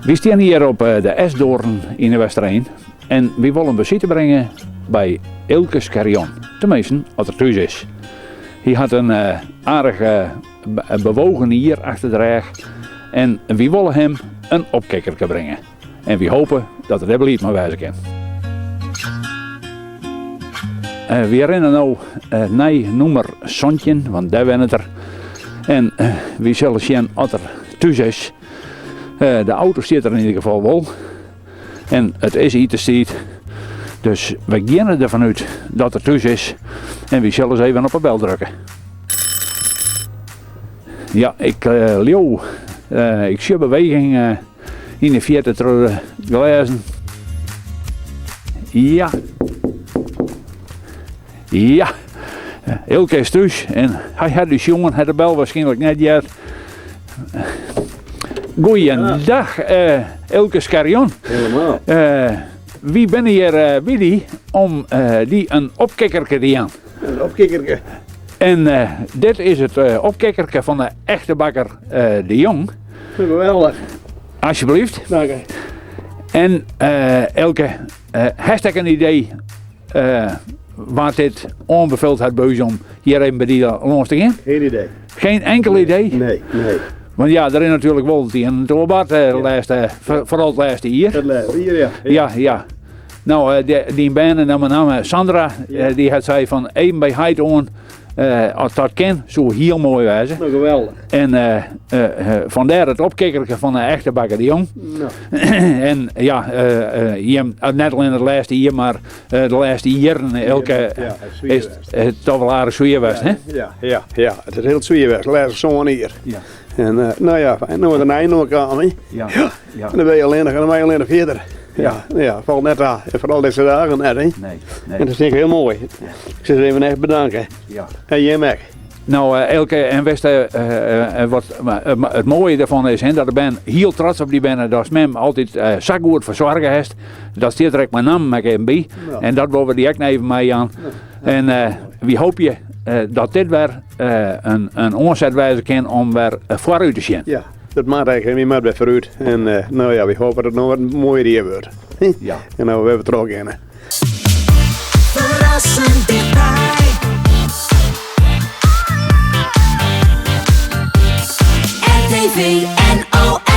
Wy stean hjir op de Esdoorn yn de Westereen en wy wolle in besite bringe by Eelke Scherjon. Teminsten, as er thús is. Hy hat in aardich bewogen jier achter de rêch en wy wolle him in opkikkerke bringe. En wy hope dat er dêr bliid mei wêze kin. Wy rinne no nei nûmer 17, want dêr wennet er. En wy sille sjen oft er thús is. De auto stiet der yn ieder gefal wol. En it is itenstiid. Dus wy geane derfan út dat er thús is. En wy sille ris even op 'e bel drukke. Ja, ik leau, ik sjoch beweging yn de fierte troch de glêzen. Ja. Ja. Eelke is thús en hy hat ús sjoen, hat de bel waarskynlik net heard. Goeiedag, Eelke Scherjon. Helemaal. Wy binne hjir by dy om dy in opkikkerke te jaan. In opkikkerke. En dit is it opkikkerke fan de echte bakker De Jong. Geweldig. Alsjeblieft. Dank u. En Eelke, hast ek in idee wa't dit oanbefeld hat by ús om hjir even by dy lâns te gean? Geen idee. Geen enkel idee? Nee, nee. Want ja, der is natuerlik wol it ien en it oar bard de lêste, foaral it lêste jier. It lêste jier, ja. Ja, ja. No, dyn bern en dan mei namme Sandra, dy hat sei fan even by heit oan, as dat kin, soe hiel moai wêze. No, geweldich. En fandêr it opkikkerke fan de echte bakker de Jong. No. En ja, jim, net allinne it lêste jier, mar de lêste jierren, Eelke, Ja, het is swier is it toch wol aardich swier west, hè? Ja, ja, ja. It is hiel swier west, de lêste sân jier. Ja. En no ja, en no is der in ein oan kaam, hè. Ja, ja. En dan bin je allinnich en dan moatte je allinnich fierder. Ja, ja, falt net ta. En foaral dizze dagen net, hè. Nee, nee. En dat fyn ik hiel moai. Ik sil se even echt bedanken. Ja. En jim ek. No, Eelke, en wist wat it moaie derfan is, hè, dat de bern hiel trots op dy binne, datst mem altyd sa goed fersoarge hast. Dat stiet der ek mei nammen ek even by. Ja. En dat wolle we dy ek noch even meijaan. Ja. En wy hoopje dat dit wer in oanset wêze kin om wer foarút te sjen. Ja, dat moat ek. Wy moatte wer foarút. En no ja, wy hoopje dat it noch wat in moaier jier wurdt. Ja. En dat we wer trochgeane. Ferrassend dichtby. RTV NOS.